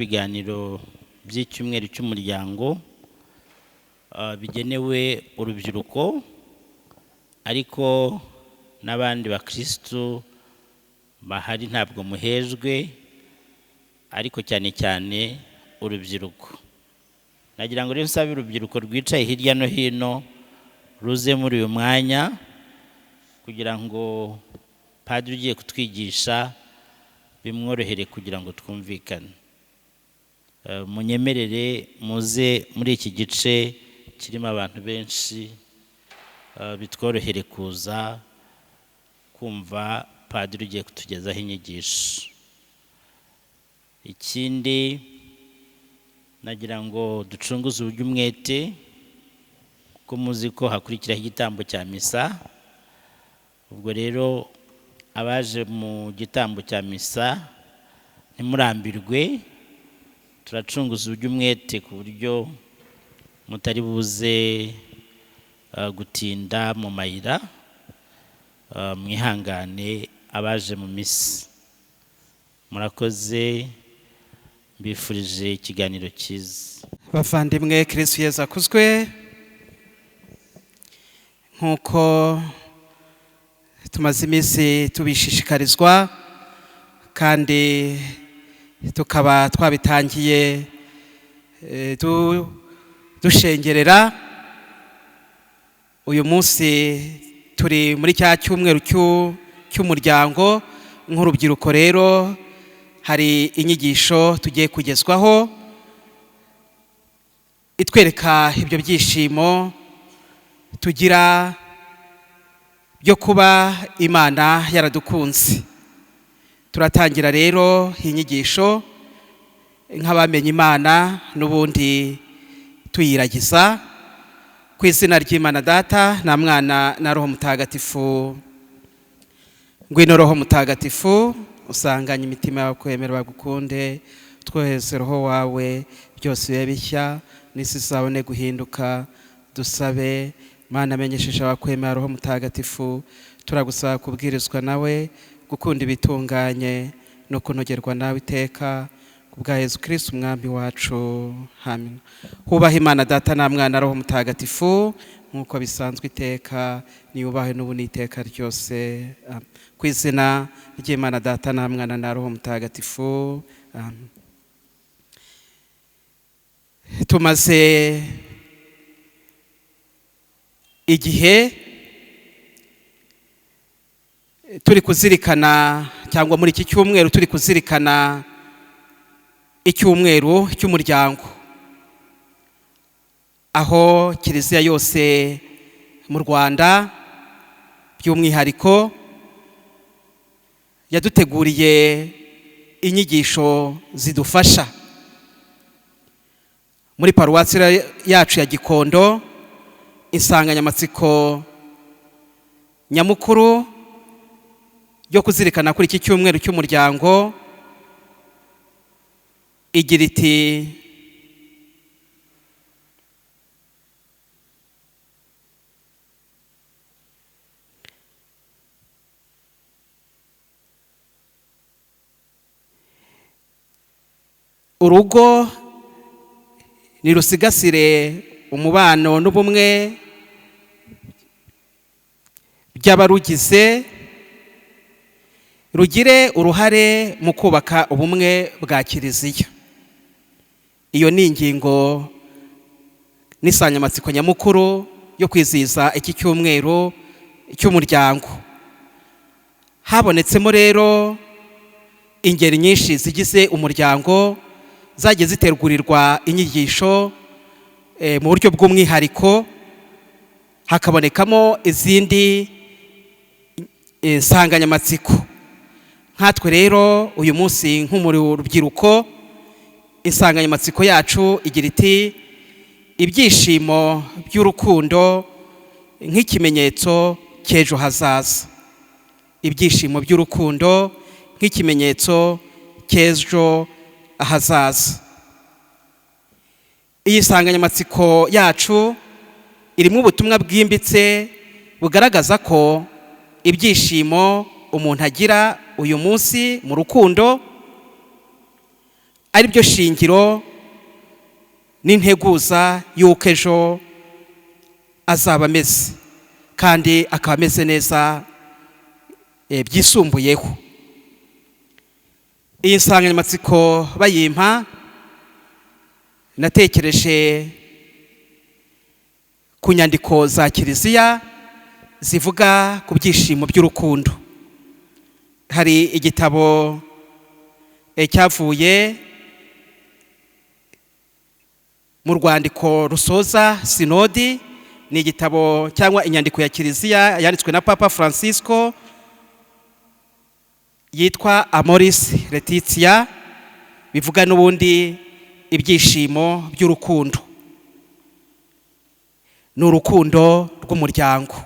Ibiganiro by'icyumweru cy'umuryango bigenewe urubyiruko, ariko n'abandi bakirisitu bahari ntabwo muhejwe, ariko cyane cyane urubyiruko. Nagira ngo rero nsabe urubyiruko rwicaye hirya no hino ruze muri uyu mwanya kugira ngo padiri ugiye kutwigisha bimworohere kugira ngo twumvikane. Munyemerere muze muri iki gice kirimo abantu benshi, bitworohere kuza kumva padiri ugiye kutugezaho inyigisho. Ikindi, nagira ngo ducunguze uburyo umwete, kuko muzi ko hakurikiraho igitambo cya misa. Ubwo rero abaje mu gitambo cya misa ntimurambirwe, turacunguza uburyo umwete ku buryo mutari buze gutinda mu mayira. Mwihangane abaje mu misa. Murakoze, mbifurije ikiganiro cyiza. Bavandimwe, Kirisitu Yezu akuzwe. Nk'uko tumaze iminsi tubishishikarizwa kandi tukaba twabitangiye dushengerera, uyu munsi turi muri cya cyumweru cy'umuryango. Nk'urubyiruko rero hari inyigisho tugiye kugezwaho itwereka ibyo byishimo tugira byo kuba Imana yaradukunze. Turatangira rero inyigisho nk'abamenye Imana n'ubundi tuyiragiza ku izina ry'Imana Data na Mwana na Roho Mutagatifu. Ngwino Roho Mutagatifu, usanganye imitima yawe kwemera bagukunde, twohereze Roho wawe byose bibe bishya n'isi izabone guhinduka. Dusabe. Mana amenyesheje abakwemera Roho Mutagatifu, turagusaba kubwirizwa nawe gukunda ibitunganye no kunogerwa nawe iteka, ku bwa Yezu Kristu Umwami wacu. Amen. Hubaha Imana Data na Mwana Roho Mutagatifu, nk'uko bisanzwe iteka, niyubahe n'ubu n'iteka ryose. Amen. Ku izina ry'Imana Data na Mwana na Roho Mutagatifu. Amen. Tumaze igihe turi kuzirikana, cyangwa muri iki cyumweru turi kuzirikana icyumweru cy'umuryango, aho kiliziya yose mu Rwanda by'umwihariko yaduteguriye inyigisho zidufasha. Muri paruwasi yacu ya Gikondo, insanganyamatsiko nyamukuru yo kuzirikana kuri iki cyumweru cy'umuryango igira iti: urugo nirusigasire umubano n'ubumwe by'abarugize, rugire uruhare mu kubaka ubumwe bwa kiliziya. Iyo ni ingingo n'insanganyamatsiko nyamukuru yo kwizihiza iki cyumweru cy'umuryango. Habonetsemo rero ingeri nyinshi zigize umuryango zagiye zitegurirwa inyigisho mu buryo bw'umwihariko, hakabonekamo izindi nsanganyamatsiko. Nkatwe rero uyu munsi nk'urubyiruko, insanganyamatsiko yacu igira iti: ibyishimo by'urukundo nk'ikimenyetso cy'ejo hazaza. Ibyishimo by'urukundo nk'ikimenyetso cy'ejo hazaza. Iyi nsanganyamatsiko yacu irimo ubutumwa bwimbitse bugaragaza ko ibyishimo umuntu agira uyu munsi mu rukundo Ari byo shingiro n'integuza y'uko ejo azaba ameze, kandi akaba ameze neza byisumbuyeho. Iyi nsanganyamatsiko bayimpa, natekereje ku nyandiko za Kiliziya zivuga ku byishimo by'urukundo. Hari igitabo cyavuye mu rwandiko rusoza sinodi, ni igitabo cyangwa inyandiko ya Kiliziya yanditswe na Papa Francisco yitwa Amoris Laetitia, bivuga n'ubundi ibyishimo by'urukundo. Ni urukundo rw'umuryango.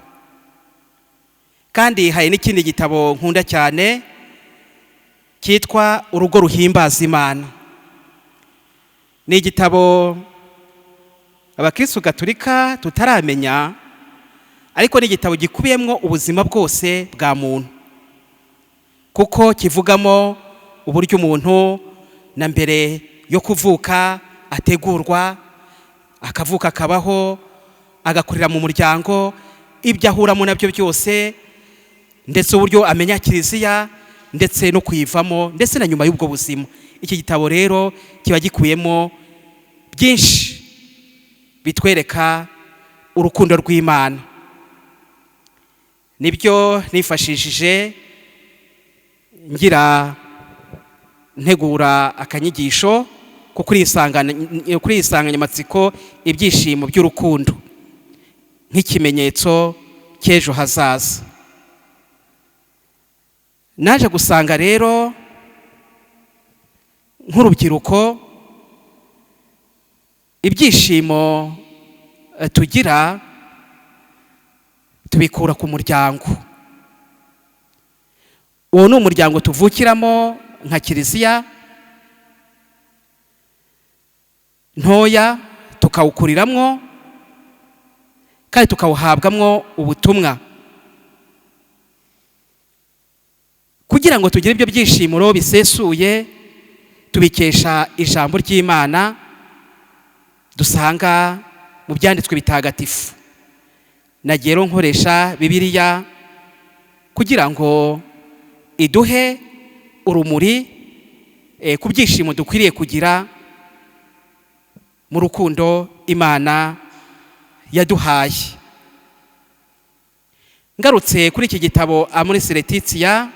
Kandi hari n'ikindi gitabo nkunda cyane cyitwa Urugo Ruhimbaza Imana. Ni igitabo abakristu gatolika tutaramenya, ariko ni igitabo gikubiyemo ubuzima bwose bwa muntu, kuko kivugamo uburyo umuntu na mbere yo kuvuka ategurwa, akavuka, akabaho, agakurira mu muryango, ibyo ahuramo nabyo byose, ndetse uburyo amenya Kiliziya, ndetse no kuyivamo, ndetse na nyuma y'ubwo buzima. Iki gitabo rero kiba gikubiyemo byinshi bitwereka urukundo rw'Imana. Nibyo nifashishije ngira ntegura akanyigisho ko kuri iyi nsanganyamatsiko, ibyishimo by'urukundo nk'ikimenyetso cy'ejo hazaza. Naje gusanga rero nk'urubyiruko ibyishimo tugira tubikura ku muryango. Uwo ni umuryango tuvukiramo nka Kiliziya ntoya, tukawukuriramwo kandi tukawuhabwamwo ubutumwa. Kugira ngo tugire ibyo byishimo bisesuye, tubikesha ijambo ry'Imana dusanga mu byanditswe bitagatifu. Nagiye rero nkoresha Bibiliya kugira ngo iduhe urumuri ku byishimo dukwiriye kugira mu rukundo Imana yaduhaye. Ngarutse kuri iki gitabo Amoris Laetitia,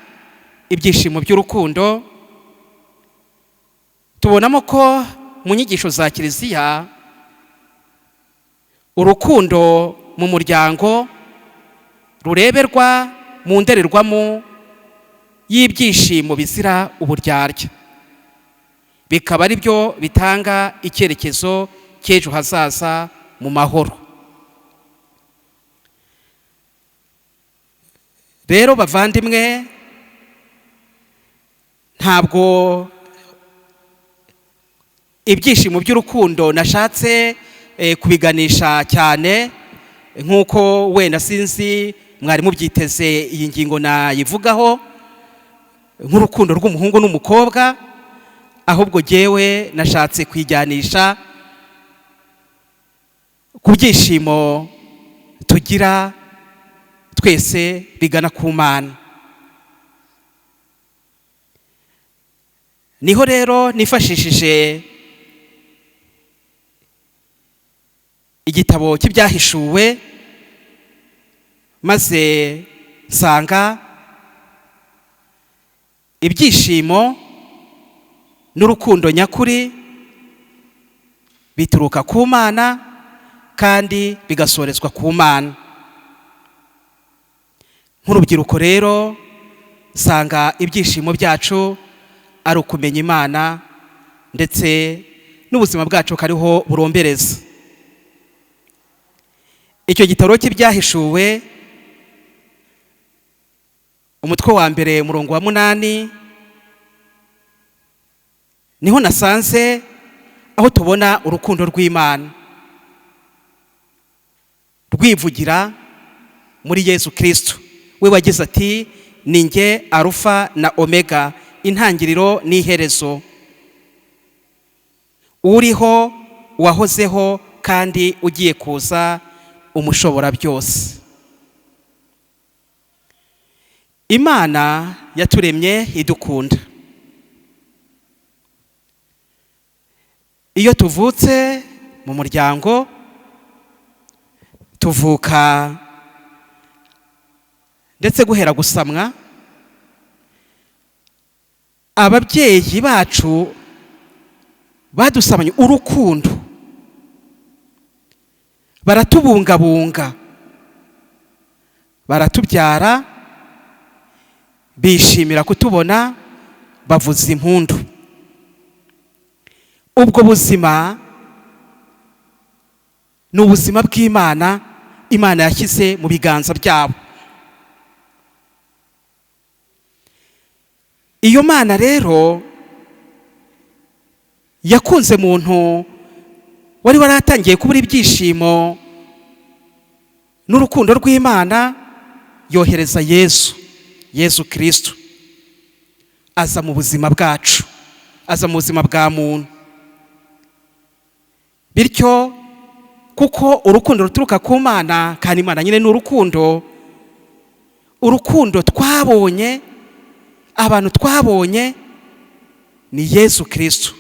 ibyishimo by'urukundo, tubonamo ko mu nyigisho za Kiliziya urukundo mu muryango rureberwa mu ndorerwamo y'ibyishimo bizira uburyarya, bikaba ari byo bitanga icyerekezo cy'ejo hazaza mu mahoro. Rero bavandimwe, ntabwo ibyishimo by'urukundo nashatse kubiganisha cyane nk'uko wenda sinzi mwari mubyiteze iyi ngingo nayivugaho nk'urukundo rw'umuhungu n'umukobwa, ahubwo jyewe nashatse kwijyanisha ku byishimo tugira twese bigana ku Mana. Niho rero nifashishije igitabo cy'Ibyahishuwe, maze nsanga ibyishimo n'urukundo nyakuri bituruka ku Mana kandi bigasorezwa ku Mana. Nk'urubyiruko rero nsanga ibyishimo byacu ari ukumenya Imana, ndetse n'ubuzima bwacu kariho burombereza. Icyo gitabo cy'Ibyahishuwe, umutwe wa 1 umurongo wa 8, niho nasanze aho tubona urukundo rw'Imana rwivugira muri Yesu Kristo. We wagize ati: ni nge Arufa na Omega, intangiriro n'iherezo. Uriho, wahozeho kandi ugiye kuza, umushobora byose. Imana yaturemye idukunda. Iyo tuvutse mu muryango, tuvuka ndetse guhera gusamwa, ababyeyi bacu badusabanye urukundo, baratubungabunga, baratubyara, bishimira kutubona, bavuza impundu. Ubwo buzima ni ubuzima bw'Imana, Imana yashyize mu biganza byabo. Iyo Mana rero yakunze muntu wari waratangiye kubura ibyishimo n'urukundo rw'Imana, yohereza Yesu, Yesu Kristo, aza mu buzima bwacu, aza mu buzima bwa muntu. Bityo kuko urukundo ruturuka ku Mana, kandi Imana nyine ni urukundo, urukundo twabonye, abantu twabonye ni Yesu Kristo,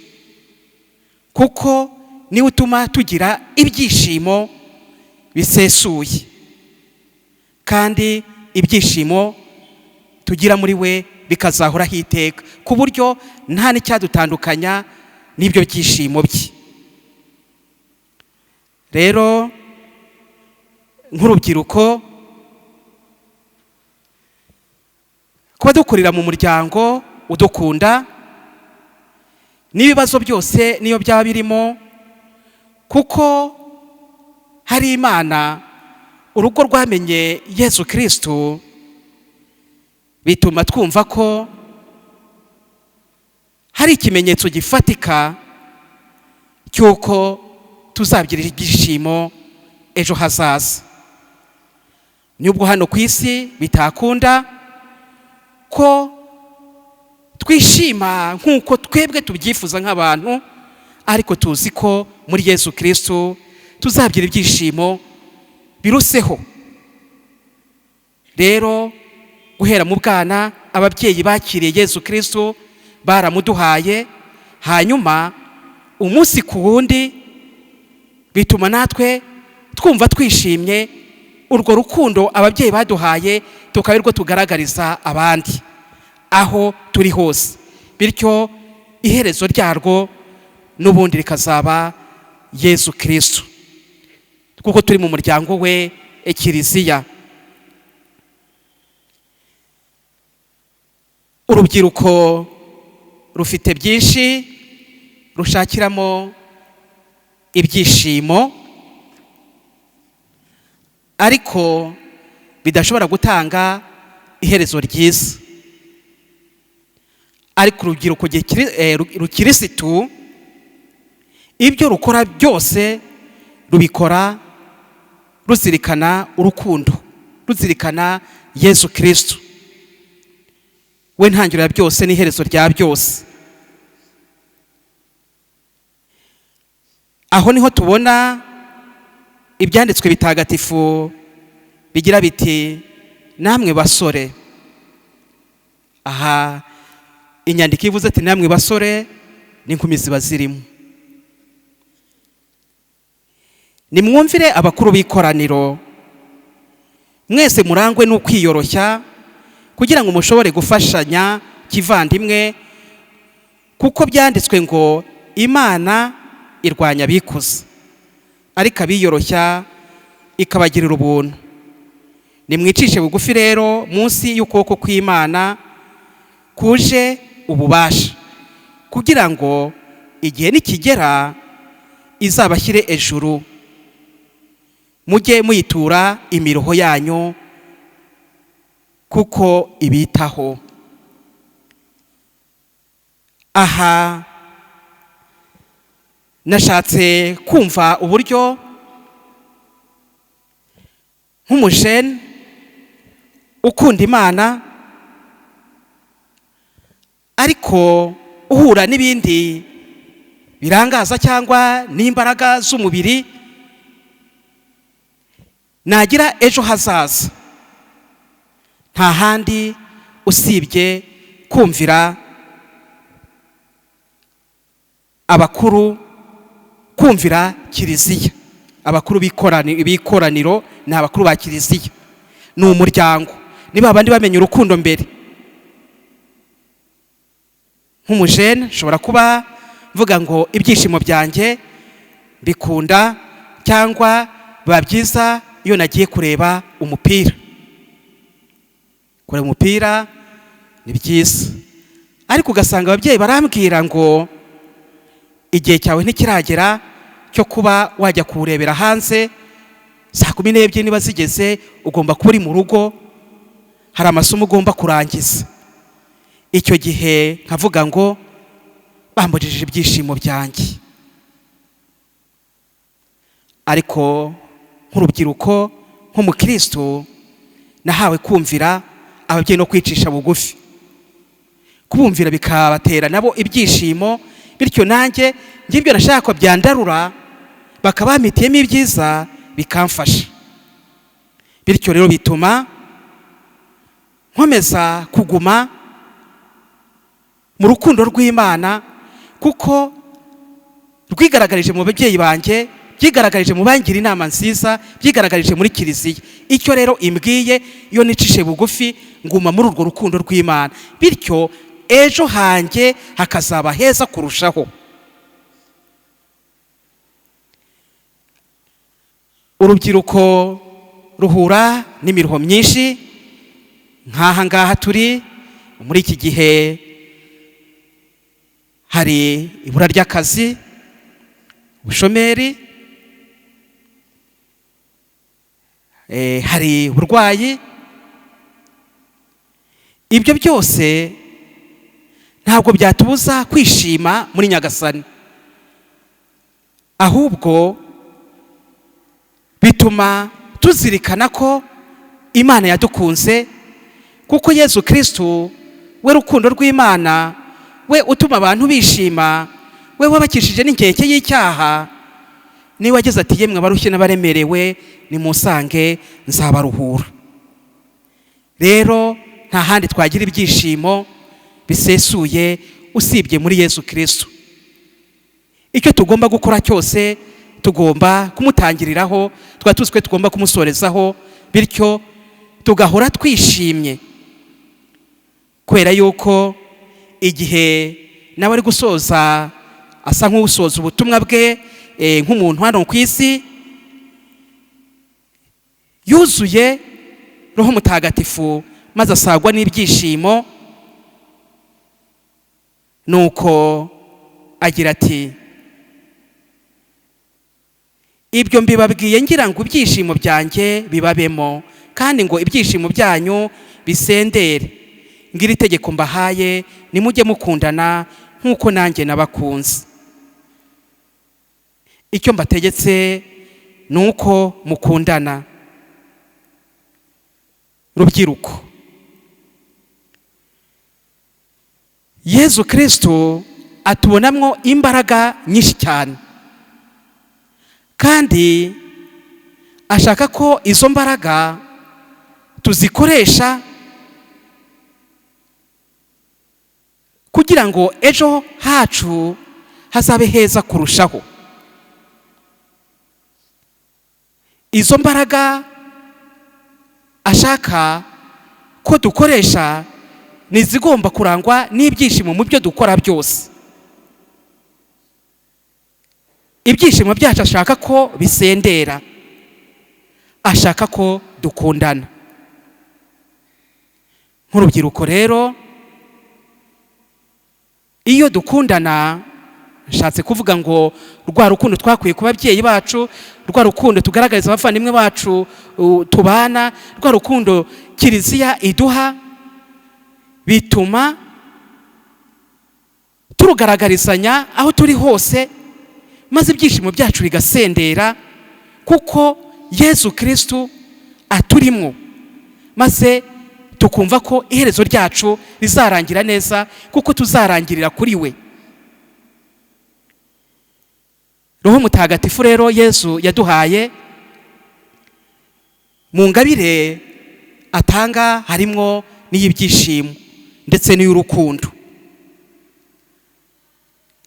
kuko niwe utuma tugira ibyishimo bisesuye, kandi ibyishimo tugira muri we bikazahoraho iteka, ku buryo nta n'icyadutandukanya n'ibyo byishimo bye. Rero nk'urubyiruko, kuba dukurira mu muryango udukunda, n'ibibazo byose niyo byaba birimo, kuko hari Imana, urugo rwamenye Yesu Kristo, bituma twumva ko hari ikimenyetso gifatika cy'uko tuzagira ibyishimo ejo hazaza. Nubwo hano ku isi bitakunda ko twishima nk'uko twebwe tubyifuza nk'abantu, ariko tuzi ko muri Yesu Kristo tuzagira ibyishimo biruseho. Rero guhera mu bwana, ababyeyi bakiriye Yesu Kristo baramuduhaye, hanyuma umunsi ku wundi bituma natwe twumva twishimye. Urwo rukundo ababyeyi baduhaye tukaba arirwo tugaragariza abandi aho turi hose, bityo iherezo ryarwo n'ubundi rikazaba Yesu Kristo, kuko turi mu muryango we Kiliziya. Urubyiruko rufite byinshi rushakiramo ibyishimo, ariko bidashobora gutanga iherezo ryiza. Ariko urubyiruko rukirisitu, ibyo rukora byose rubikora ruzirikana urukundo, ruzirikana Yesu Kristo, we ntangiriro ya byose n'iherezo rya byose. Aho niho tubona ibyanditswe bitagatifu bigira biti: namwe basore. Aha inyandiko ivuze ati namwe basore n'inkumi ziba zirimo. Nimwumvire abakuru b'ikoraniro, mwese murangwe n'ukwiyoroshya, kugira ngo mushobore gufashanya kivandimwe, kuko byanditswe ngo Imana irwanya abikuza, ariko abiyoroshya ikabagirira ubuntu. Nimwicishe bugufi rero munsi y'ukuboko kw'Imana kuje ububasha, kugira ngo igihe nikigera izabashyire ejuru, mujye muyitura imiruho yanyu kuko ibitaho. Aha nashatse kumva uburyo nk'umujene ukunda Imana, ariko uhura n'ibindi birangaza cyangwa n'imbaraga z'umubiri nagira ejo hazaza nta handi usibye kumvira abakuru, kumvira Kiliziya. Abakuru b'ikoraniro ni abakuru ba Kiliziya, ni umuryango, ni ba bandi bamenye urukundo mbere. Nk'umujene nshobora kuba mvuga ngo ibyishimo byanjye bikunda cyangwa biba byiza iyo nagiye kureba umupira. Kureba umupira ni byiza, ariko ugasanga ababyeyi barambwira ngo igihe cyawe ntikiragera cyo kuba wajya kuwurebera hanze, saa 12 niba zigeze ugomba kuba uri mu rugo, hari amasomo ugomba kurangiza. Icyo gihe nkavuga ngo bambujije ibyishimo byanjye. Ariko nk'urubyiruko, nk'umukristo, nahawe kumvira ababyeyi no kwicisha bugufi. Kubumvira bikabatera nabo ibyishimo, bityo nanjye ngibyo nashaka ko byandarura bakaba bampitiyemo ibyiza bikamfasha. Bityo rero bituma nkomeza kuguma mu rukundo rw'Imana, kuko rwigaragarije mu babyeyi banjye, byigaragarije mu bangira inama nziza, byigaragarije muri Kiliziya. Icyo rero imbwiye iyo nicishe bugufi nguma muri urwo rukundo rw'Imana, bityo ejo hanjye hakazaba heza kurushaho. Urubyiruko ruhura n'imiruho myinshi nk'aha ngaha turi muri iki gihe. Hari ibura ry'akazi, ubushomeri, hari uburwayi. Ibyo byose ntabwo byatubuza kwishima muri Nyagasani, ahubwo bituma tuzirikana ko Imana yadukunze, kuko Yezu Kristu we rukundo rw'Imana, we utuma abantu bishima, we wabakishije n'inkeke y'icyaha, niwe ageze ati yemwe abarushye n'abaremerewe nimusange nzabaruhura. Rero nta handi twagira ibyishimo bisesuye usibye muri Yezu Kristu. Icyo tugomba gukora cyose tugomba kumutangiriraho, twaba tuzi ko tugomba kumusorezaho, bityo tugahora twishimye, kubera yuko igihe nawe ari gusoza asa nk'usoza ubutumwa bwe nk'umuntu hano ku isi, yuzuye Roho Mutagatifu maze asagwa n'ibyishimo. Nuko agira ati ibyo mbibabwiye ngira ngo ibyishimo byanjye bibabemo, kandi ngo ibyishimo byanyu bisendere. Ngira itegeko mbahaye, nimujye mukundana nk'uko nanjye nabakunze. Icyo mbategetse ni uko mukundana. Rubyiruko, Yezu Kristo atubonamwo imbaraga nyinshi cyane, kandi ashaka ko izo mbaraga tuzikoresha kugira ngo ejo hacu hazabe heza kurushaho. Izo mbaraga ashaka ko dukoresha ni izigomba kurangwa n'ibyishimo mu byo dukora byose. Ibyishimo byacu ashaka ko bisendera, ashaka ko dukundana. Nk'urubyiruko rero, iyo dukundana, nshatse kuvuga ngo rwa rukundo twakwiye ku babyeyi bacu, rwa rukundo tugaragariza abavandimwe bacu tubana, rwa rukundo Kiliziya iduha, bituma turugaragarizanya aho turi hose, maze ibyishimo byacu bigasendera, kuko Yezu Kristu aturimo, maze tukumva ko iherezo ryacu rizarangira neza, kuko tuzarangirira kuri we. Roho Mutagatifu rero Yezu yaduhaye mu ngabire atanga harimwo n'iy'ibyishimo ndetse n'iy'urukundo.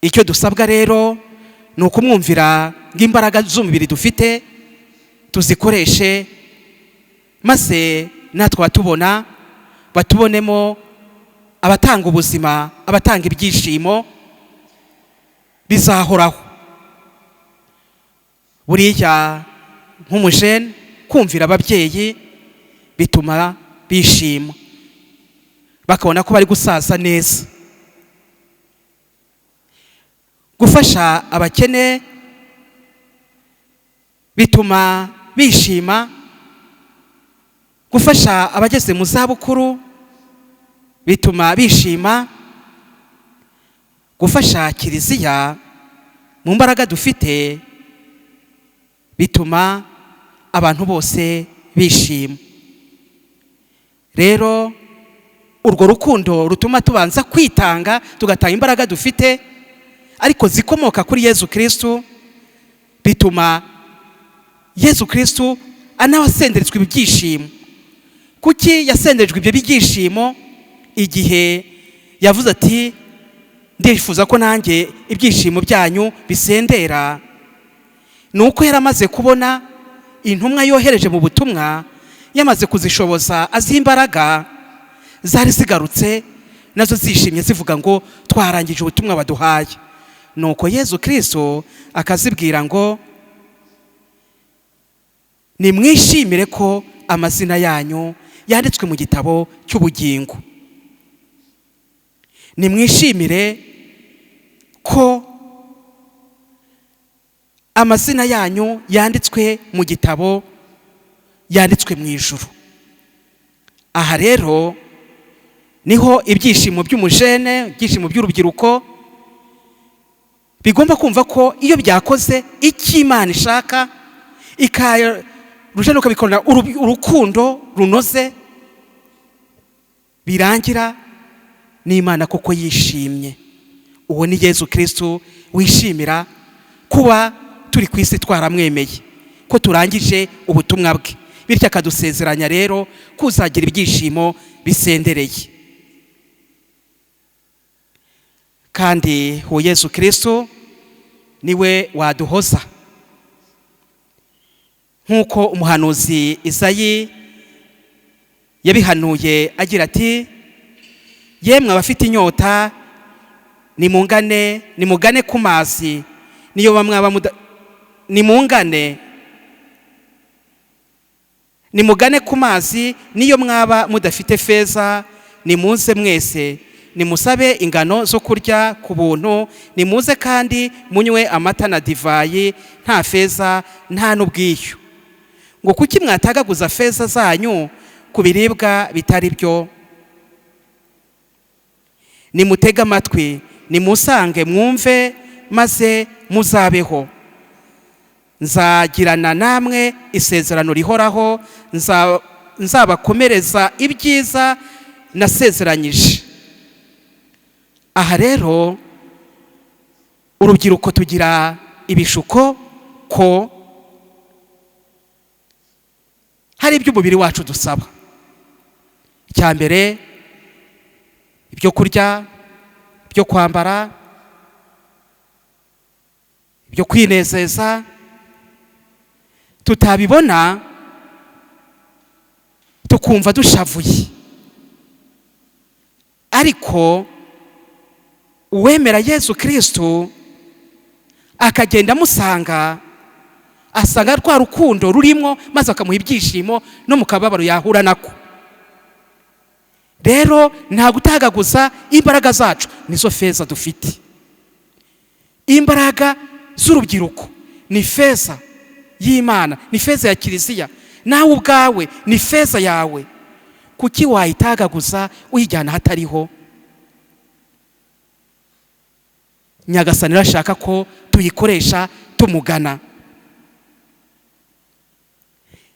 Icyo dusabwa rero ni ukumwumvira ng'imbaraga z'umubiri dufite tuzikoreshe, maze natwe batubona batubonemo abatanga ubuzima, abatanga ibyishimo bizahoraho. Buriya nk'umujene kumvira ababyeyi bituma bishima, bakabona ko bari gusaza neza. Gufasha abakene bituma bishima, gufasha abageze mu zabukuru bituma bishima, gufasha kiliziya mu mbaraga dufite bituma abantu bose bishima. Rero urwo rukundo rutuma tubanza kwitanga, tugatanga imbaraga dufite ariko zikomoka kuri Yezu Kristu, bituma Yezu Kristu anabasenderezwa ibyishimo. Kuki yasenderejwe ibyo byishimo? Igihe yavuze ati ndifuza ko nanjye ibyishimo byanyu bisendera, ni uko yaramaze kubona intumwa yohereje mu butumwa, yamaze kuzishoboza aziha imbaraga, zari zigarutse nazo zishimye zivuga ngo twarangije ubutumwa baduhaye. Nuko Yezu Kristo akazibwira ngo nimwishimire ko amazina yanyu yanditswe mu gitabo cy'ubugingo, nimwishimire ko amazina yanyu yanditswe mu gitabo yanditswe mu ijuru. Aha rero niho ibyishimo by'umujene, ibyishimo by'urubyiruko bigomba kumva ko iyo byakoze icyo Imana ishaka, ikarujana ukabikorana urukundo runoze, birangira n'Imana koko yishimye. Uwo ni Yezu Kristu wishimira kuba turi ku isi twaramwemeye, ko turangije ubutumwa bwe, bityo akadusezeranya rero kuzagira ibyishimo bisendereye. Kandi uwo Yezu Kristu niwe waduhoza, nk'uko umuhanuzi Izayi yabihanuye agira ati yemwe abafite inyota nimungane, nimugane ku mazi, niyo bamwaba nimungane, nimugane ku mazi, niyo mwaba mudafite feza, nimuze mwese, nimusabe ingano zo kurya ku buntu, nimuze kandi munywe amata na divayi, nta feza nta n'ubwishyu. Ngo kuki mwatagaguza feza zanyu ku biribwa bitari byo? Nimutege amatwi, nimusange mwumve, maze muzabeho. Nzagirana namwe isezerano rihoraho, nzabakomereza ibyiza nasezeranyije. Aha rero urubyiruko tugira ibishuko ko hari ibyo umubiri wacu dusaba. Icya mbere, ibyo kurya, ibyo kwambara, ibyo kwinezeza, tutabibona tukumva dushavuye. Ariko uwemera Yezu Kristu akagenda amusanga, asanga rwa rukundo rurimo, maze akamuha ibyishimo no mu kababaro yahura nako. Rero nta gutagaguza imbaraga zacu, nizo feza dufite. Imbaraga z'urubyiruko ni feza y'Imana, ni feza ya Kiliziya, nawe ubwawe ni feza yawe. Kuki wayitagaguza uyijyana ahatariho? Nyagasani arashaka ko tuyikoresha tumugana.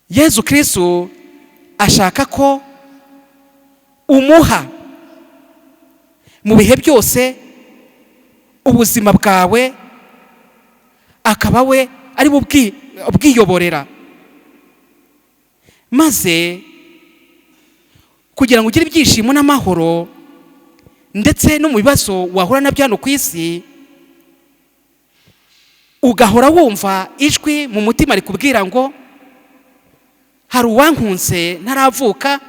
Yezu Kristu ashaka ko umuha mu bihe byose ubuzima bwawe, Akaba we ari bubwiyoborera. Maze kugira ngo ugire ibyishimo n'amahoro ndetse no mu bibazo wahura nabyo hano ku isi, ugahora wumva ijwi mu mutima rikubwira ngo hari uwankunze ntaravuka,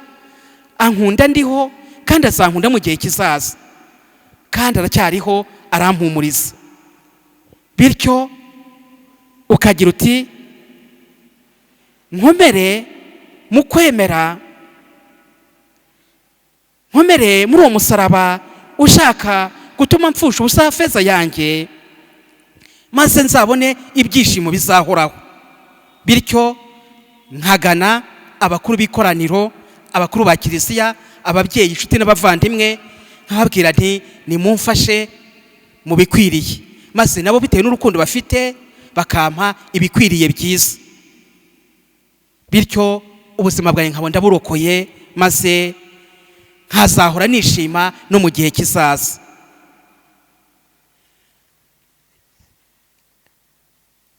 ankunda ndiho kandi azankunda mu gihe kizaza, kandi aracyariho arampumuriza. Bityo ukagira uti nkomere mu kwemera, nkomere muri uwo musaraba ushaka gutuma mpfusha ubusa feza yanjye, maze nzabone ibyishimo bizahoraho. Bityo nkagana abakuru b'ikoraniro, abakuru ba kiliziya, ababyeyi, inshuti n'abavandimwe, nkababwira nti nimumfashe mu bikwiriye, maze nabo bitewe n'urukundo bafite bakampa ibikwiriye byiza. Bityo ubuzima bwanjye nkaba ndaburokoye, maze nkazahora nishima no mu gihe kizaza.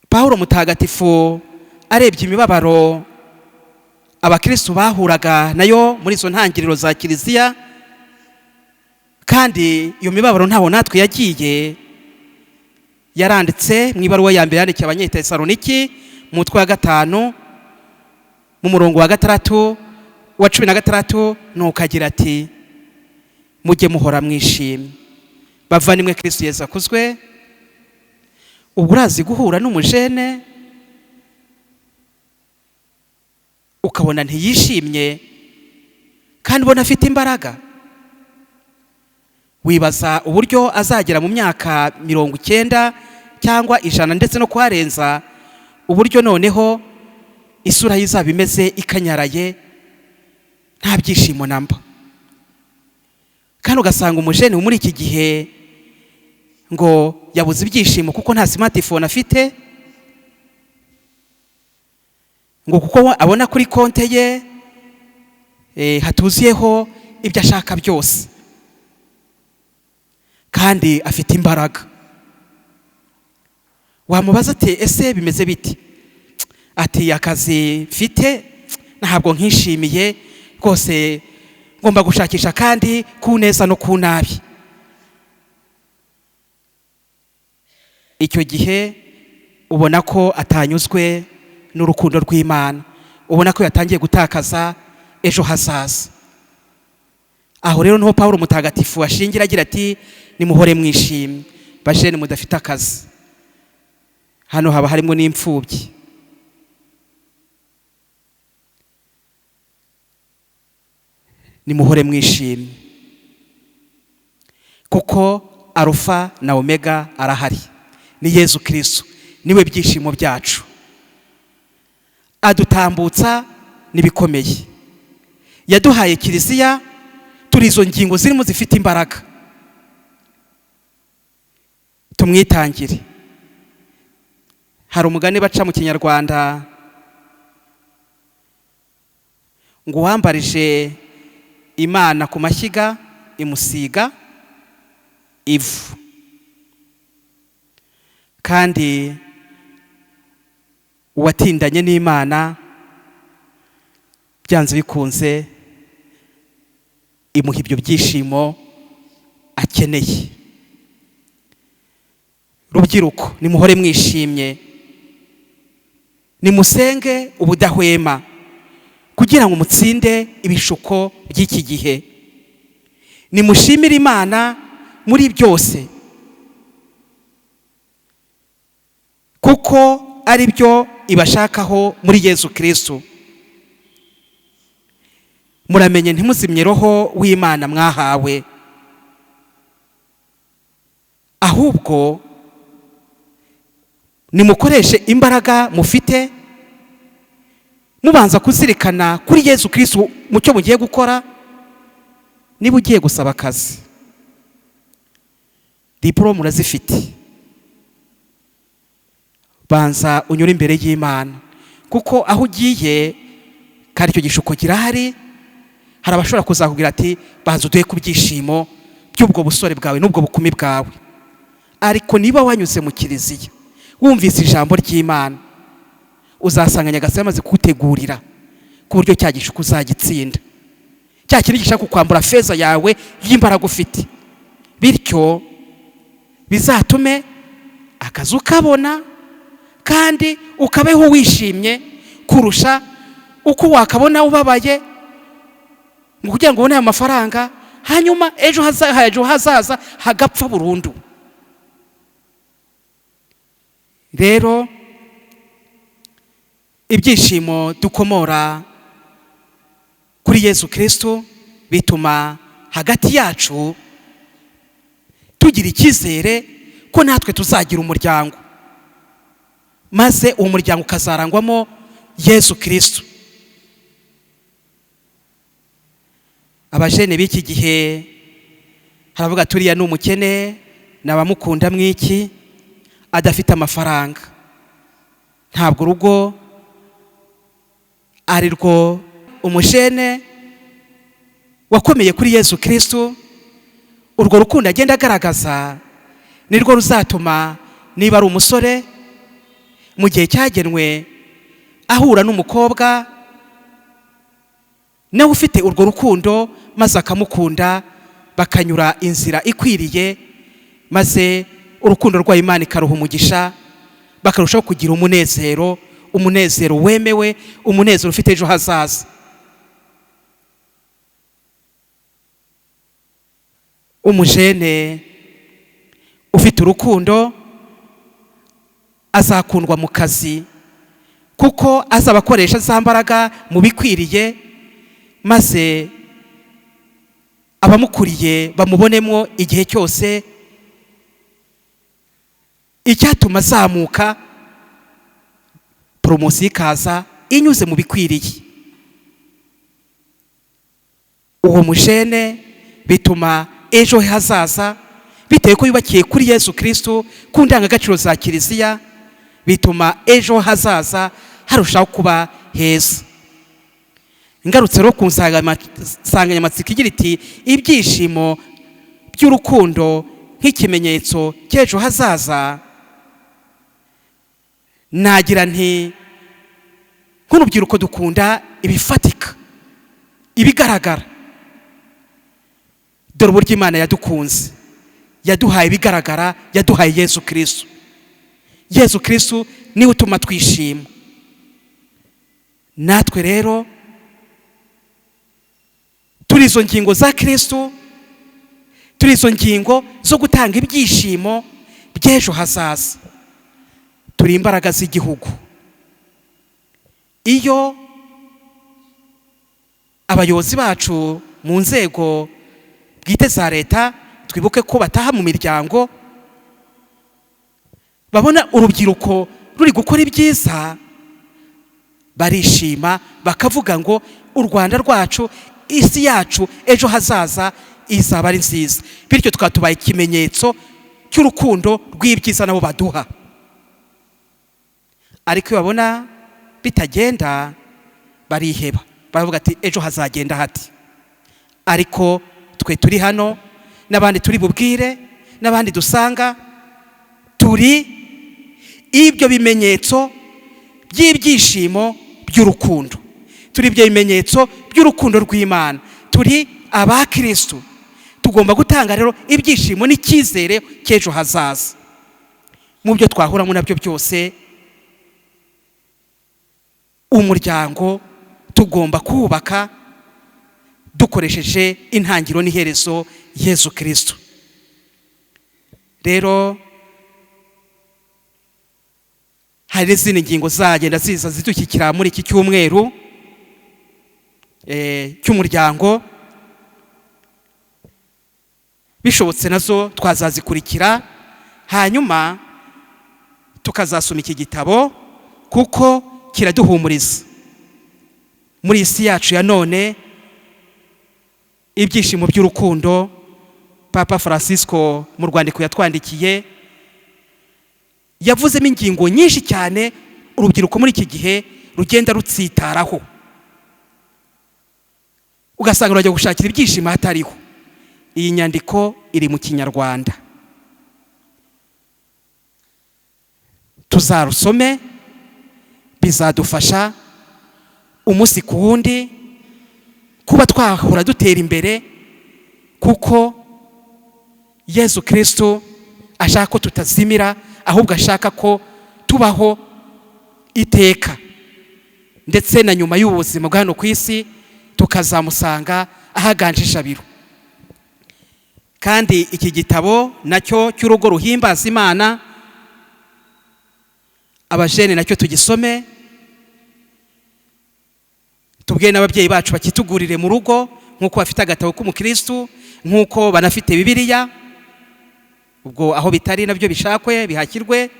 Pawulo mutagatifu arebye imibabaro abakristu bahuraga nayo muri izo ntangiriro za kiliziya, kandi iyo mibabaro ntaho natwe yagiye, yaranditse mu ibaruwa ya mbere yandikiye Abanyetesaloniki mu mutwe wa 5 mu murongo wa 6 wa 16, nuko agira ati mujye muhora mwishimye. Bavandimwe, Kristu Yezu akuzwe. Ubwo urazi guhura n'umujene ukabona ntiyishimye kandi ubona afite imbaraga, wibaza uburyo azagera mu myaka 90 cyangwa 100 ndetse no kuharenza, uburyo noneho isura ye izaba imeze ikanyaraye, nta byishimo namba. Kandi ugasanga umujene muri iki gihe ngo yabuze ibyishimo kuko nta smartphone afite, ngo kuko abona kuri konte ye hatuzuyeho ibyo ashaka byose, kandi afite imbaraga. Wamubaza ati ese bimeze biti? Ati akazi mfite ntabwo nkishimiye rwose, ngomba gushakisha kandi ku neza no ku nabi. Icyo gihe ubona ko atanyuzwe n'urukundo rw'Imana, ubona ko yatangiye gutakaza ejo hazaza. Aho rero niho Pawulo mutagatifu ashingira agira ati nimuhore mwishimye. Bajene mudafite akazi, hano haba harimo n'imfubyi. Nimuhore mwishimye kuko Alfa na Omega arahari, ni Yezu Kristo, niwe byishimo byacu, adutambutsa n'ibikomeye. Yaduhaye kiliziya, turi izo ngingo zirimo zifite imbaraga, tumwitangire. Hari umugani baca mu Kinyarwanda ngo uwambarije Imana ku mashyiga imusiga ivu. Kandi uwatindanye n'Imana byanze bikunze imuha ibyo byishimo akeneye. Rubyiruko, nimuhore mwishimye, nimusenge ubudahwema kugira ngo mutsinde ibishuko by'iki gihe. Nimushimire Imana muri byose kuko ari byo ibashakaho muri Yezu Kristo. Muramenye ntimuzimye roho w'Imana mwahawe, ahubwo nimukoreshe imbaraga mufite mubanza kuzirikana kuri Yezu Kristo mu cyo mugiye gukora. Niba ugiye gusaba akazi, diplome urazifite, banza unyure imbere y'Imana, kuko aho ugiye kandi icyo gishuko kirahari. Hari abashobora kuzakubwira ati banza uduhe ku byishimo by'ubwo busore bwawe n'ubwo bukumi bwawe. Ariko niba wanyuze mu kiliziya, Wumvise ijambo ry'Imana, uzasanga Nyagasani amaze kugutegurira ku buryo cya gishuko uzagitsinda, cya kintu gishaka kukwambura feza yawe y'imbaraga ufite. Bityo bizatume akazi ukabona kandi ukabeho wishimye kurusha uko wakabona ubabaye ngo kugira ngo ubone aya mafaranga, hanyuma ejo hazaza hagapfa burundu. Rero ibyishimo dukomora kuri Yezu Kristo bituma hagati yacu tugira icyizere ko natwe tuzagira umuryango, maze uwo muryango ukazarangwamo Yezu Kristo. Abajene b'iki gihe haravuga turiya ni umukene, nabamukunda mwiki adafite amafaranga. Ntabwo urugo ari rwo umujene wakomeye kuri Yezu Kristo, urwo rukundo agenda agaragaza nirwo ruzatuma niba ari umusore mu gihe cyagenwe ahura n'umukobwa nawe ufite urwo rukundo, maze akamukunda, bakanyura inzira ikwiriye, maze urukundo rwa Imana ikaruha umugisha, bakarushaho kugira umunezero, umunezero wemewe, umunezero ufite ejo hazaza. Umujene ufite urukundo azakundwa mu kazi, kuko azabakoresha za mbaraga mu bikwiriye, maze abamukuriye bamubonemo igihe cyose icyatuma azamuka, poromosiyo ikaza inyuze mu bikwiriye. Uwo mujene bituma ejo hazaza, bitewe ko yubakiye kuri Yezu Kristo, ku ndangagaciro za Kiliziya, bituma ejo hazaza harushaho kuba heza. Ngarutse rero ku nsanganyamatsiko igira iti ibyishimo by'urukundo nk'ikimenyetso cy'ejo hazaza, nagira nti nk'urubyiruko dukunda ibifatika, ibigaragara. Dore uburyo Imana yadukunze, yaduhaye ibigaragara, yaduhaye Yezu Kristo. Yezu Kristo niwe utuma twishima. Natwe rero turi izo ngingo za Kristo, turi izo ngingo zo gutanga ibyishimo by'ejo hazaza. Turi imbaraga z'igihugu. Iyo abayobozi bacu mu nzego bwite za leta, twibuke ko bataha mu miryango, babona urubyiruko ruri gukora ibyiza, barishima bakavuga ngo u Rwanda rwacu, isi yacu, ejo hazaza izaba ari nziza. Bityo twatubaye ikimenyetso cy'urukundo rw'ibyiza nabo baduha. Ariko iyo babona bitagenda bariheba, baravuga ati ejo hazagenda hati. Ariko twe turi hano n'abandi turi bubwire n'abandi dusanga, turi ibyo bimenyetso by'ibyishimo by'urukundo, turi ibyo bimenyetso by'urukundo rw'Imana, turi aba Kristo. Tugomba gutanga rero ibyishimo n'icyizere cy'ejo hazaza. Mu byo twahuramo nabyo byose, umuryango tugomba kubaka dukoresheje intangiriro n'iherezo Yezu Kristo. Rero hari n'izindi ngingo zagenda ziza zidushyikira muri iki cyumweru cy'umuryango, bishobotse nazo twazazikurikira, hanyuma tukazasoma iki gitabo kuko kiraduhumuriza. Muri isi yacu ya none, ibyishimo by'urukundo Papa Francisco mu rwandiko yatwandikiye yavuzemo ingingo nyinshi cyane urubyiruko muri iki gihe rugenda rutsitaraho, ugasanga rurajya gushakira ibyishimo ahatariho. Iyi nyandiko iri mu Kinyarwanda. Tuzarusome, bizadufasha umunsi ku wundi kuba twahora dutera imbere, kuko Yezu Kristo ashaka ko tutazimira, ahubwo ashaka ko tubaho iteka, ndetse na nyuma y'ubuzima bwa hano ku isi tukazamusanga ahaganje ijabiro. Kandi iki gitabo nacyo cy'urugo ruhimbaza Imana, abajene nacyo tugisome, tubwiye n'ababyeyi bacu bakitugurire mu rugo, nk'uko bafite agatabo k'umukristu, nk'uko banafite Bibiliya. Ubwo aho bitari nabyo bishakwe bihakirwe,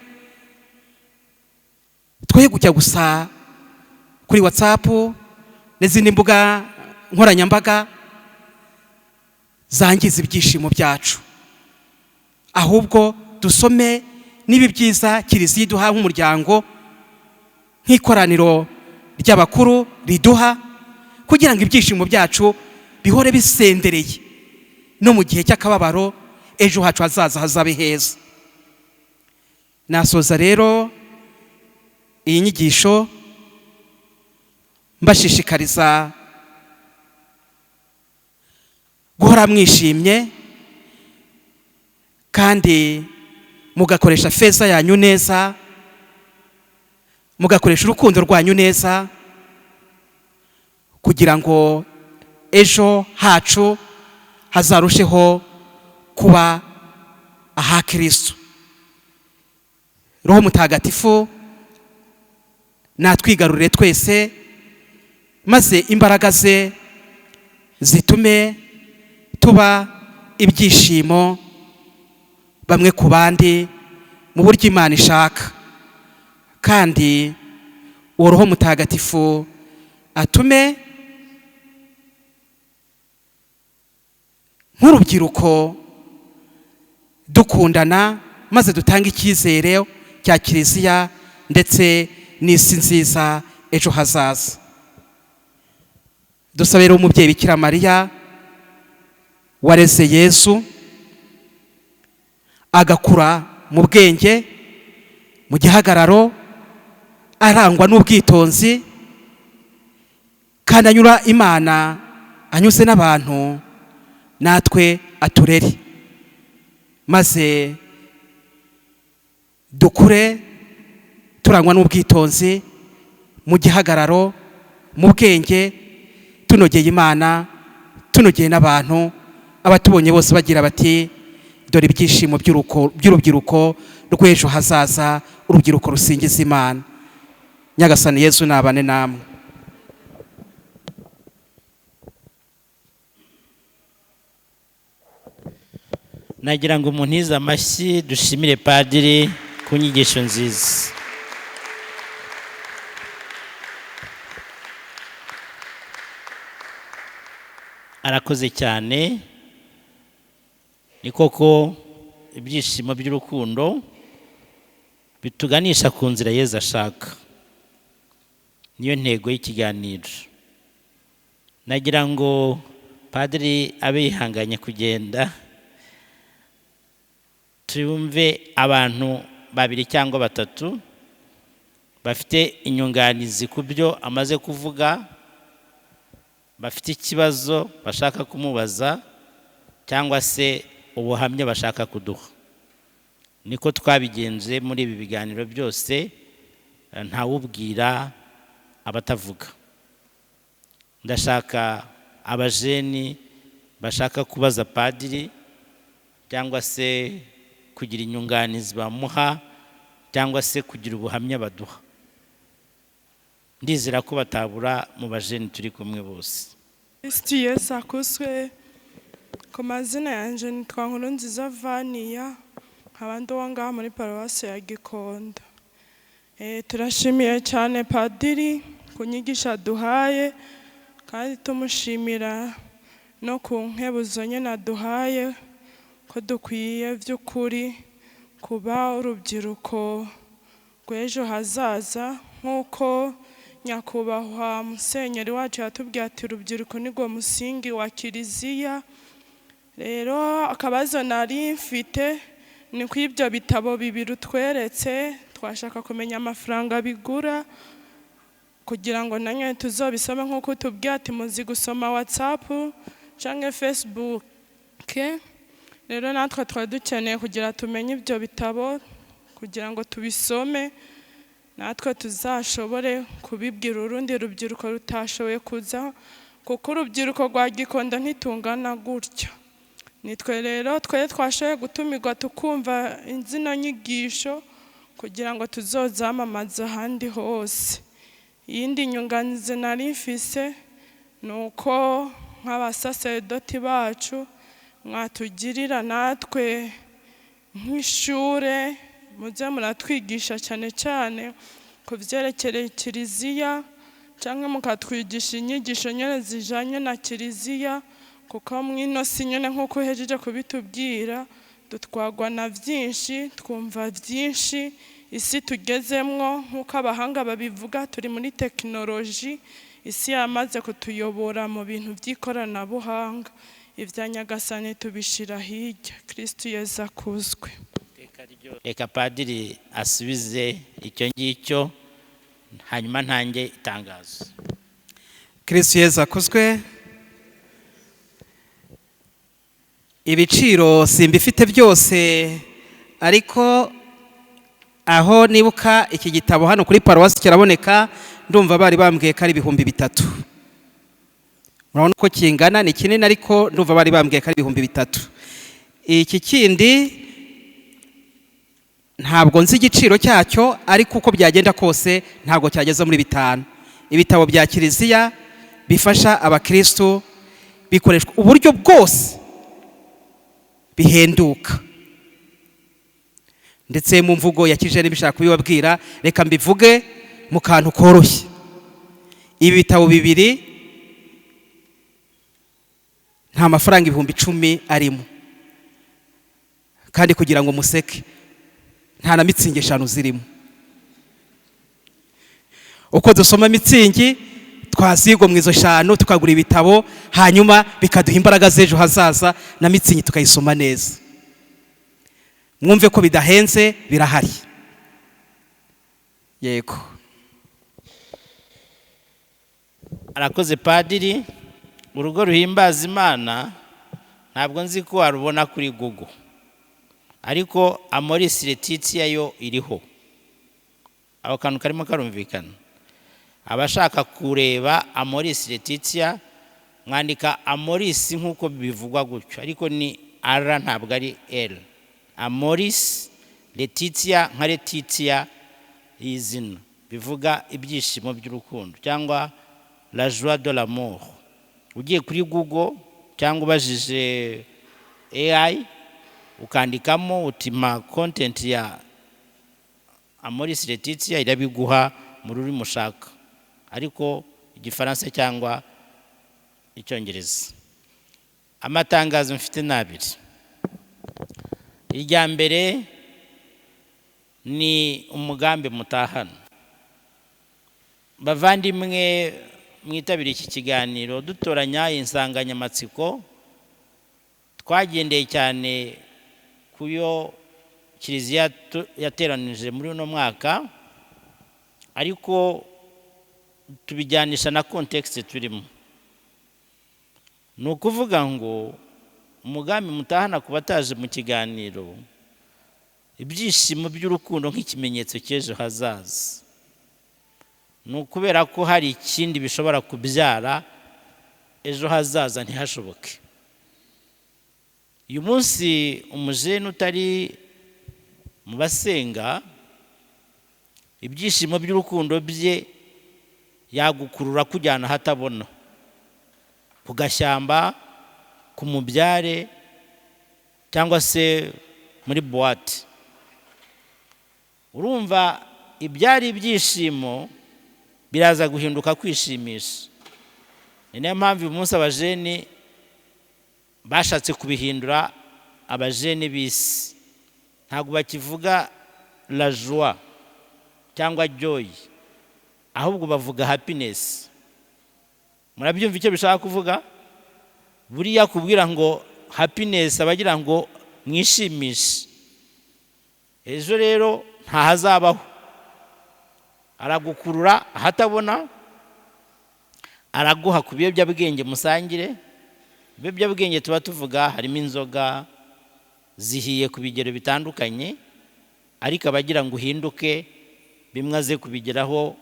twe kujya gusa kuri WhatsApp n'izindi mbuga nkoranyambaga zangiza ibyishimo byacu, ahubwo dusome n'ibi byiza Kiliziya iduha nk'umuryango, nk'ikoraniro ry'abakuru riduha, kugira ngo ibyishimo byacu bihore bisendereye no mu gihe cy'akababaro, ejo hacu hazaza hazabe heza. Nasoza rero iyi nyigisho mbashishikariza guhora mwishimye, kandi mugakoresha feza yanyu neza, mugakoresha urukundo rwanyu neza, kugira ngo ejo hacu hazarusheho kuba aha Kristo. Roho Mutagatifu natwigarurire twese, maze imbaraga ze zitume tuba ibyishimo bamwe ku bandi mu buryo Imana ishaka. Kandi uwo Roho Mutagatifu atume nk'urubyiruko dukundana, maze dutange icyizere cya Kiliziya ndetse n'isi nziza ejo hazaza. Dusabire umubyeyi Bikira Mariya wareze Yesu agakura mu bwenge, mu gihagararo, arangwa n'ubwitonzi, kandi anyura Imana anyuze n'abantu, natwe aturere maze dukure turangwa n'ubwitonzi, mu gihagararo, mu bwenge, tunogeye Imana, tunogeye n'abantu. Abatubonye bose bagira bati dore ibyishimo by'urubyiruko rw'ejo hazaza, urubyiruko rusingiza Imana. Nyagasani Yezu nabane namwe. Nagira ngo umuntu amashyi dushimire padiri ku nyigisho nziza. Arakoze cyane. Ni koko ibyishimo by'urukundo bituganisha ku nzira Yezu ashaka, niyo ntego y'ikiganiro. Nagira ngo padiri abe yihanganye kugenda, tuyumve abantu babiri cyangwa batatu bafite inyunganizi ku byo amaze kuvuga, bafite ikibazo bashaka kumubaza cyangwa se ubuhamya bashaka kuduha. Niko twabigenje muri ibi biganiro byose, ntawubwira abatavuga. Ndashaka abajeni bashaka kubaza padiri cyangwa se kugira inyunganizi bamuha cyangwa se kugira ubuhamya baduha. Ndizera ko batabura mu bajeni turi kumwe bose. Kristu Yesu akuswe. Ku mazina yanjye nitwa Nkurunziza Vaniya, nkaba ndi uwo ngaha muri paruwasi ya Gikondo. Turashimiye cyane padiri ku nyigisho aduhaye, kandi tumushimira no ku nkebuzo nyine aduhaye ko dukwiye by'ukuri kuba urubyiruko rw'ejo hazaza, nk'uko nyakubahwa musenyeri wacu yatubwiye ati urubyiruko ni rwo musingi wa Kiliziya. Rero akabazo nari mfite ni ku ibyo bitabo bibiri utweretse, Twashaka kumenya amafaranga bigura kugira ngo nanywe tuzobisome, nk'uko tubwiye ati muzi gusoma WhatsApp cyangwa Facebook. Rero natwe twari dukeneye kugira tumenye ibyo bitabo kugira ngo tubisome, natwe tuzashobore kubibwira urundi rubyiruko rutashoboye kuza, kuko urubyiruko rwa Gikondo ntitungana gutya. Nitwe rero twe twashoboye gutumirwa tukumva zino nyigisho kugira ngo tuzozamamaze ahandi hose. Iyindi nyunganizi nari mfise ni uko nk'abasaseredoti bacu mwatugirira natwe nk'ishure, muze muratwigisha cyane cyane ku byerekeye kiliziya, cyangwa mukatwigisha inyigisho nyine zijanye na kiliziya, kuko mwino si nyine nk'uko uhejeje kubitubwira, dutwagwa na byinshi, twumva byinshi. Isi tugezemwo, nk'uko abahanga babivuga, turi muri tekinoloji. Isi yamaze kutuyobora mu bintu by'ikoranabuhanga, ibya Nyagasani tubishira hirya. Kristu Yezu akuzwe. Reka padiri asubize icyo ngicyo, hanyuma ntange itangazo. Kristu Yezu akuzwe. Ibiciro simbifite byose, ariko aho nibuka iki gitabo hano kuri paruwasi kiraboneka, ndumva bari bambwiye ko ari 3000. Murabona uko kingana, ni kinini, ariko ndumva bari bambwiye ko ari 3000. Iki kindi ntabwo nzi igiciro cyacyo, ariko uko byagenda kose ntabwo cyageza muri 5. Ibitabo bya kiliziya bifasha abakristu bikoreshwa uburyo bwose bihenduka, ndetse mu mvugo ya kijene bishaka kubibabwira, reka mbivuge mu kantu koroshye. Ibi bitabo bibiri nta mafaranga 10,000 arimo, kandi kugira ngo museke nta na mitsingi 5 zirimo. Uko dusoma mitsingi twazigomwa izo 5 tukagura ibitabo, hanyuma bikaduha imbaraga z'ejo hazaza, na mitsingi tukayisoma neza. Mwumve ko bidahenze, birahari. Yego. Arakoze padiri. Urugo ruhimbaza Imana ntabwo nzi ko warubona kuri Google, ariko Amoris Laetitia yo iriho. Aho kantu karimo karumvikana. Abashaka kureba Amoris Laetitia mwandika Amoris nk'uko bivugwa gutyo, ariko ni R ntabwo ari L. Amoris Laetitia, nka Laetitia y'izina, bivuga ibyishimo by'urukundo cyangwa la joie de l'amour. Ugiye kuri Google cyangwa ubajije AI ukandikamo uti ma content ya Amoris Laetitia, irabiguha mu rurimi ushaka, ariko Igifaransa cyangwa Icyongereza. Amatangazo mfite ni abiri. Irya mbere ni umugambi mutahana. Bavandimwe mwitabiriye iki kiganiro, dutoranya insanganyamatsiko twagendeye cyane kuyo kiliziya yateranije muri uno mwaka, ariko tubijyanisha na context turimo. Ni ukuvuga ngo umugambi mutahana ku bataje mu kiganiro, ibyishimo by'urukundo nk'ikimenyetso cy'ejo hazaza, ni ukubera ko hari ikindi bishobora kubyara ejo hazaza ntihashoboke. Uyu munsi umujene utari mu basenga, ibyishimo by'urukundo bye yagukurura kujyana ahatabona, ku gashyamba, ku mubyare, cyangwa se muri boîte. Urumva ibyari ibyishimo biraza guhinduka kwishimisha. Ni nayo mpamvu uyu munsi abajeni bashatse kubihindura abajeni b'isi. Ntabwo bakivuga la joie cyangwa joy, ahubwo bavuga happiness. Murabyumva icyo bishaka kuvuga? Buriya kubwira ngo happiness abagira ngo mwishimishe, ejo rero ntahazabaho. Aragukurura ahatabona, araguha ku biyobyabwenge musangire. Ibiyobyabwenge tuba tuvuga harimo inzoga zihiye ku bigero bitandukanye, ariko abagira ngo uhinduke bimwe aze kubigeraho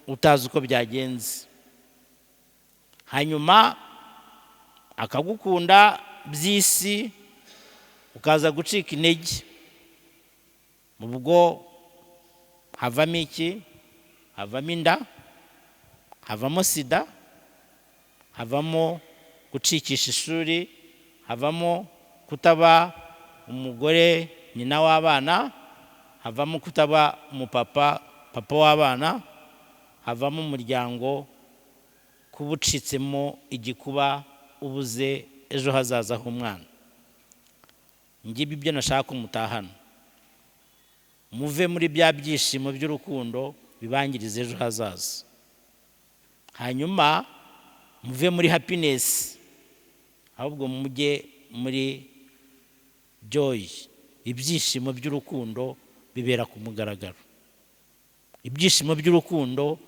utazi uko byagenze. Hanyuma akagukunda by'isi, ukaza gucika intege. Ubwo havamo iki? Havamo inda, havamo sida, havamo gucikisha ishuri, havamo kutaba umugore nyina w'abana, havamo kutaba umupapa papa w'abana, havamo umuryango kuba ucitsemo igikuba, ubuze ejo hazaza h'umwana. Ngibi ibyo nashaka ko mutahana. Muve muri bya byishimo by'urukundo bibangiriza ejo hazaza, hanyuma muve muri happiness, ahubwo mujye muri joy. Ibyishimo by'urukundo bibera ku mugaragaro, ibyishimo by'urukundo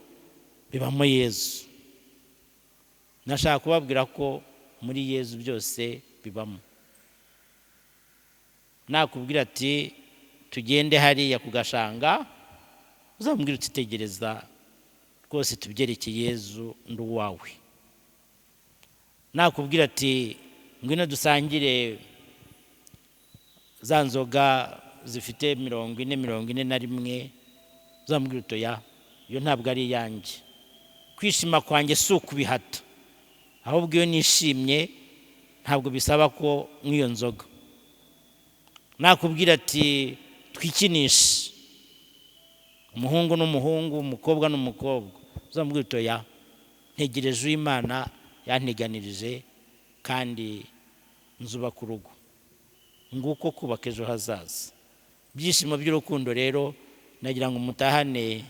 bibamo Yezu. Nashaka kubabwira ko muri Yezu byose bibamo. Nakubwira ati tugende hariya ku gashanga, uzamubwira uti tegereza rwose tubyerekeye Yezu, ndi uwawe. Nakubwira ati ngwino dusangire za nzoga zifite 40, 41, uzamubwira uti oya, iyo ntabwo ari iyanjye. Kwishima kwanjye si ukubihata, ahubwo iyo nishimye ntabwo bisaba ko nk'iyo nzoga. Nakubwira ati twikinishe, umuhungu n'umuhungu, umukobwa n'umukobwa, uzamubwira uti oya, ntegereje uw'Imana yanteganirije kandi nzubaka urugo. Nguko kubaka ejo hazaza. Ibyishimo by'urukundo rero, nagira ngo mutahane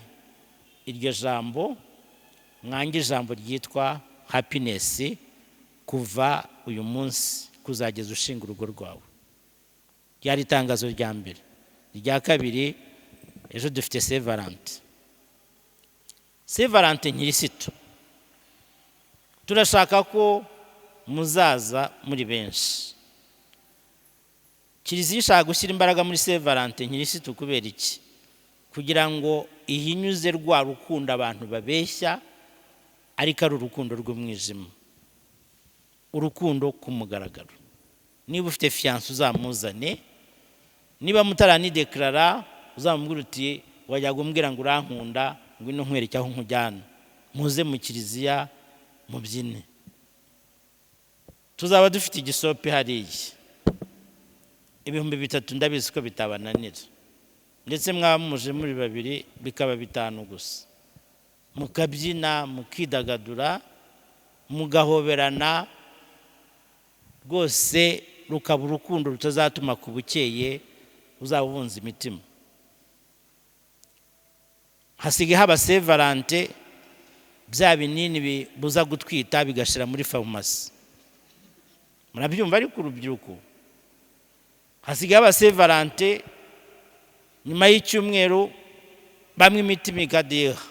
iryo jambo, mwange ijambo ryitwa happiness kuva uyu munsi kuzageza ushinga urugo rwawe. Ryari itangazo rya mbere. Irya kabiri, ejo dufite Saint Valentin. Saint Valentin nkirisitu, turashaka ko muzaza muri benshi. Kiliziya ishaka gushyira imbaraga muri Saint Valentin nkirisitu kubera iki? Kugira ngo ihinyuze rwa rukundo abantu babeshya, ariko ari urukundo rw'umwijima, urukundo ku mugaragaro. Niba ufite fiancé uzamuzane, niba mutaranideclara uzamubwira uti wajyaga umbwira ngo urankunda, ngwino nkwereke aho nkujyana, muze mu kiliziya mubyine. Tuzaba dufite igisope hariya, 3000 ndabizi ko bitabananira, ndetse mwaba muje muri babiri bikaba 5 gusa, mukabyina, mukidagadura, mugahoberana rwose, rukaba urukundo rutazatuma ku bukeye uzaba ubunza imitima. Hasigaye haba Saint Valentin, bya binini bibuza gutwita bigashira muri farumasi, murabyumva? Ariko urubyiruko, hasigaye haba Saint Valentin, nyuma y'icyumweru bamwe imitima ikadiha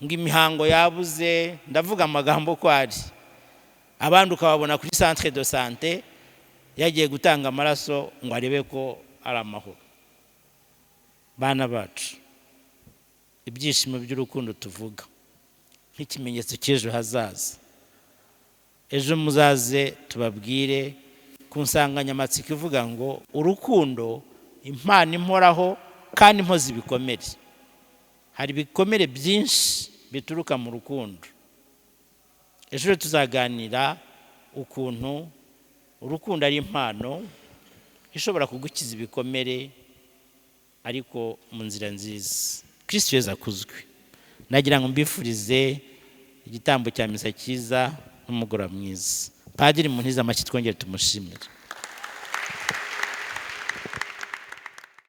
ngo imihango yabuze, ndavuga amagambo ko ari abandi, ukababona kuri centre de santé yagiye gutanga amaraso ngo arebe ko ari amahoro. Bana bacu, ibyishimo by'urukundo tuvuga nk'ikimenyetso cy'ejo hazaza, ejo muzaze tubabwire ku nsanganyamatsiko ivuga ngo urukundo impano imporaho kandi impoza ibikomere. Hari ibikomere byinshi bituruka mu rukundo. Ejo tuzaganira ukuntu urukundo ari impano ishobora kugukiza ibikomere, ariko mu nzira nziza. Kristo Yezu akuzwe. Nagira ngo mbifurize igitambo cya misa cyiza n'umugoroba mwiza. Padiri muntize amashyi twongere tumushimire.